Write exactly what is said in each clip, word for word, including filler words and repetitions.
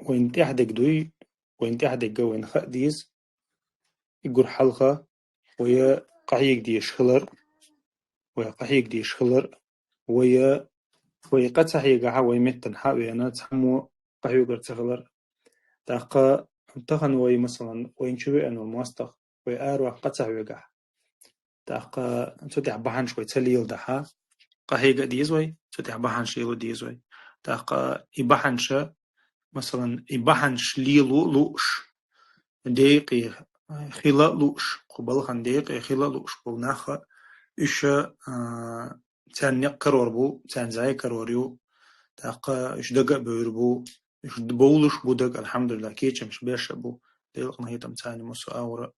вайн тӀехь дерг дуй, вайн тӀехь дерг вайн хаа деза, уггар хьалха вай къахьега дезаш хилар, вай къахьега дезаш хилар, вай, вай къа ца хьегахьа, вай меттана хьа а вена, цхьаммо къахьегар ца хилар. ТӀаккха тахан вай, масалан, вайна чу веана вола моастагӀа, вай араваха къа ца хьоьгахьа. ТӀаккха цу тӀехь бахьанаш вай ца леладахьа, къахьега а деза вай, цу тӀехь бахьанаш лело деза вай. ТӀаккха и бахьанаш, масалан, и бахьанаш лело а лууш, декъе хила а лууш, кху балхан декъе хила а лууш бола нах, уьш, а, царна некъ карор бу, царна зӀе карор ю, тӀаккха уьш дага а бевр бу, уьш бовлуш бу дага, алхьамдулиллахӀ, кечамаш беш а бу, Делан къинхетам царна муссо агӀора.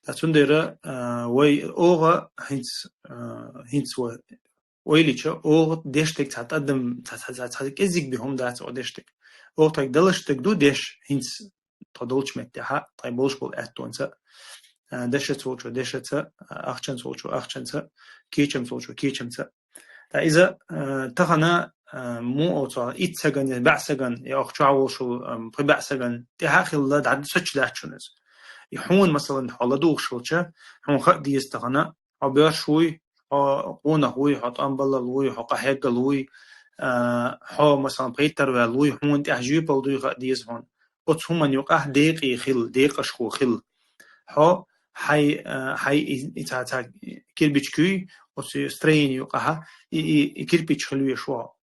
ТӀаккха цундела, а, вай оха хӀинца, а, хӀинца вай, вай лича, оха деш дерг цхьа тӀадам, цхьа, цхьа, цхьа, цхьа кӀеззиг бе хӀума дац оха деш дерг. Оха тхоайга далаш дерг ду деш, хӀинца тхо долчу меттехьа, тхоай болуш болу аьттонца, а, дешаца волчо дешаца, а, ахчанца волчо ахчанца, кечамца волчо кечамца. Ткъа иза, а, тахана, а, муха оцу итт сагана, я баьӀ сагана, я оха чохь волуш волу, ам, пхи баьӀ сагана тӀаьхьа а хилла, дӀа сачча дац шуна иза. И хьуна, масалан, хьо ладугӀуш хилча, хьуна хаа деза тахана, хьо боьрша вуй, хьо къонах вуй, хьо тӀом баллал вуй, хьо къахьеггал вуй, а, хьо, масалан, пхийттара ваьлла вуй, хьуна тӀехь жоьпалла дуй хаа деза хьуна. Оцу хӀуманна юкъахь декъе хила, декъашхо хила. Хьо хьай, а, хьай и, и ца, ца кирбичкуй, оцу строение юкъахьа, и, и, и кирпич хила веш ву хьо.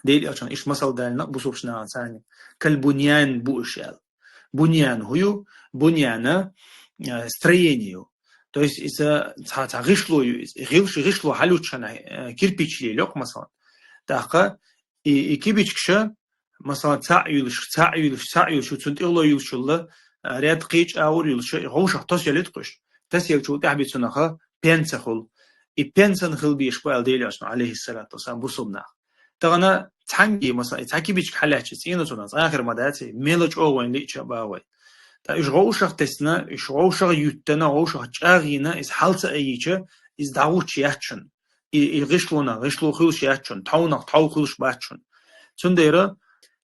Делан Элчано иштта масал далийна бусулба нахана царна. Кал буньян бу уьш аьлла. Буньян хӀун ю? Буньяна, а, строение ю. То есть иза цхьа, цхьа гӀишло ю иза. И гӀилш-, гӀишло хьалуччана, а, кирпич лелайоккху, масалан. ТӀаккха и, и кибичкаша, масалан, цхьаъ юьлуш, цхьаъ юьлуш, цхьаъ юьлуш, цунна тӀехула юьлуш йолу, а, ряд кхечу агӀор юьлуш, и гӀовшах тосъеллитхуш. Тасъеллачул тӀаьхьа бен цунах пенца хуьлу. И пенсан хила беш бу аьлла Делан Элчано, алейхиссалату вассалам, бусулба нах. Тахана цхьаьнгге, масалан, и цхьа кибичка хьалаьцча, цӀена цунах цкъа а хир ма дац, мелачу оха вайна лиъча а бан вай. Ткъа уьш гӀовшах тесна, уьш гӀовшах юьттана, гӀовшах чӀагӀйина, иза хьал ца айича, иза дӀагӀуттуш яц шуна. И, и гӀишлонах гӀишло хуьлуш яц шуна, тхьовнах тхьов хуьлуш бац шуна. Цундела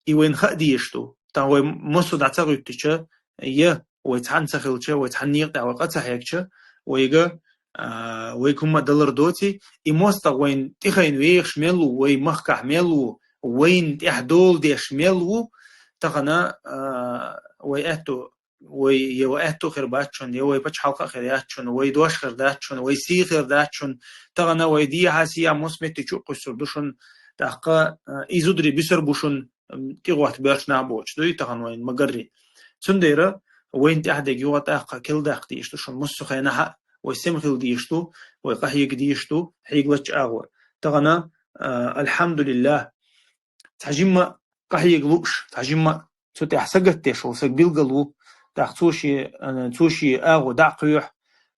и вайна хаа дезаш ду. Тахана вай массо а дӀа ца гӀуьттича, я вай цхьаьна ца хилча, вай цхьаьна некъа тӀехь вай къа ца хьегча, вайга, а, вайга хӀумма далар доций, и мостагӀа вайна тӀехайна вехаш мел ву, вай махкахь мел ву, вайна тӀехь дола деш мел ву, тахана, а, вай аьтту, вай я вай аьтту хир бац шуна, я вай пачхьалкха а хир яц шуна, вай дош хир дац шуна, вай сий хир дац шуна, тахана вай дехьа-сехьа мос метте чу а кхуьссур ду шуна, тӀаккха, а, и зударий бисар бу шуна, м, тӀехӀотта боьрша нах боцуш дуй, тахана вайна ма-гарри. Цундела вайна тӀехь дерг юха тӀаккха кхел даккха дезаш ду шуна, массо а хенахь а вай сема хила дезаш ду, вай къахьега дезаш ду, хьегалачу агӀор. Тахана, а, алхьамдулиллахӀ, цхьа жимма къахьега лууш, цхьа жимма цу тӀехь сагатдеш волу саг билгал ву, тӀаккха цо шен, а, цо шен агӀо дӀа а кхоьхьу,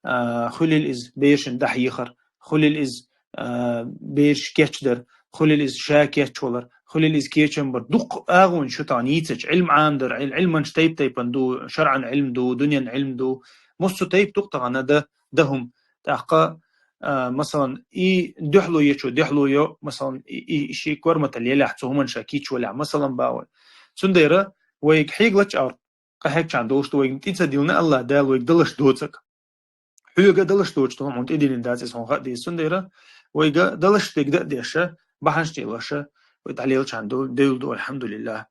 а, хуьлийла иза берашна дӀахьехар, хуьлийла иза, а, бераш кечдар, хуьлийла иза ша кечвалар, хуьлийла иза кечам бар. Дуккха агӀонаш ю тахана йийцача, Ӏилма Ӏамадар, Ӏил-, Ӏилманаш тайп-тайпана ду, шарӀан Ӏилма ду, дуьненан Ӏилма ду. Массо а тайпа ду-кх тахана дан, дан хӀума. ТӀаккха, а, масалан, и дуьхьало ечо дуьхьало йо, масалан, и, и шен корматалла елахь, цу хӀуманна ша кийча валахь, масалан, бан вай. Цундела вайга хьегалачу агӀор къахьегчарна долуш ду, вайга тӀе ца диллина АллахӀ Дала вайга далаш доцург. Хьоьга далаш доцуш ду, хьуна тӀедиллина дац иза, хьуна хаа деза. Цундела вайга далаш дерг дан а деш, бахьанаш тӀе луш, вай дӀалелачарна ду, девлла ду, алхьамдулиллахӀ.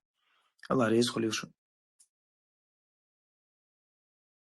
АллахӀ реза хуьлийла шуна.